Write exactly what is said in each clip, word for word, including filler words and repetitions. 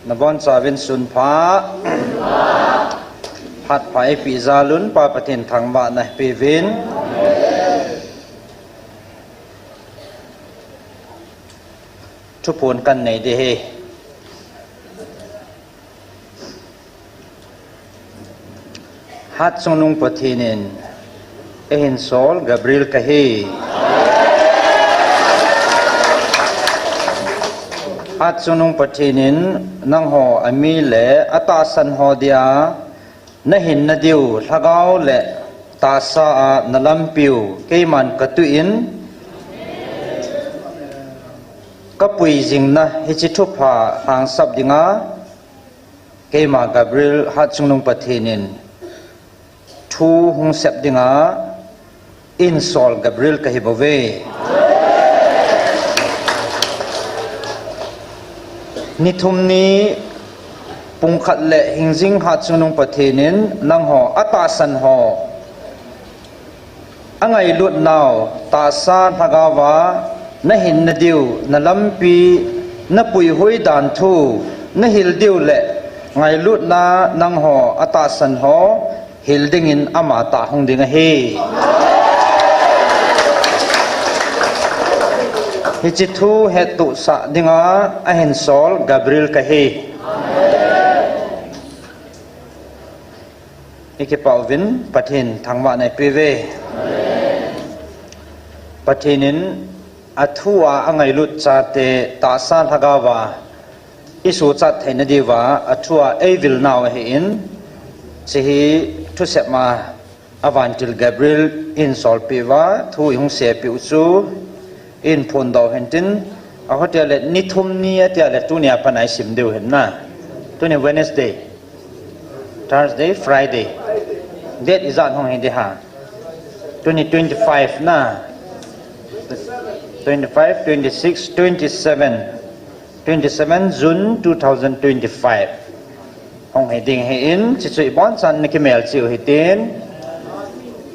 Nabonchauvin sun pha. Hat pha epi zalun, Pa Pathen thangvahna pivin. Thuphun kan nei di hi. Hat Chungnung Pathenin, ei hinsol Gabriel kahi. Hat Chungnung Pathenin, nangho ami le atahsan ho dia, na hinna diu lhagao le tahsa a na lampiu keiman ka tuin, ka pui jingna hichi thupha lhangsap dinga, keima Gabriel Hat Chungnung Pathenin thu hung sep dinga, insol Gabriel kahi bou ve. Ni thum ni pungkhat le hingjing Hat Chungnung Pathenin nangho atahsan ho a ngailutnau tahsa lhagao a na hinna diu na lampi na puihui dan thu na hil diu le ngailutna nangho atahsan ho hil dingin ama tah hung ding ahi. Hichi thu hettuhsah dinga a hinsol Gabriel kahi. I kipah uvin Pathen thangvahna i pi uve. Pathenin a thu a a ngailut chate tahsa lhagao a i suchat theina diuva a thu a ei vilnau ahin, chi hi thusep ma a vantil Gabriel in solpi uva thu i hung sepi u chu in phun dau hen tin, a hotia le ni thum ni atia le tuni a pan a i sim diu hen na. Tuni Wednesday, Thursday, Friday. Date ijat hong hi di ha. Tuni twenty-five na. Twenty-five, twenty-six, twenty-seven. Twenty-seven June two thousand twenty-five. Hong hi ding hi in, chi chu i bon san ni kimel chiu hi tin.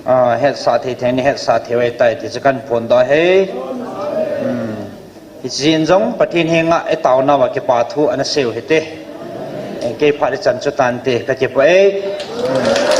Ah, het sa thei thei ni het sa thei wei tai ti chu kan phun dau hi. Hmm. Hi chin jong Pathen hi nga e tau na wa kipa thu ana siu hi te. Kei pha di chan chu tan te ka kipa e. Hmm.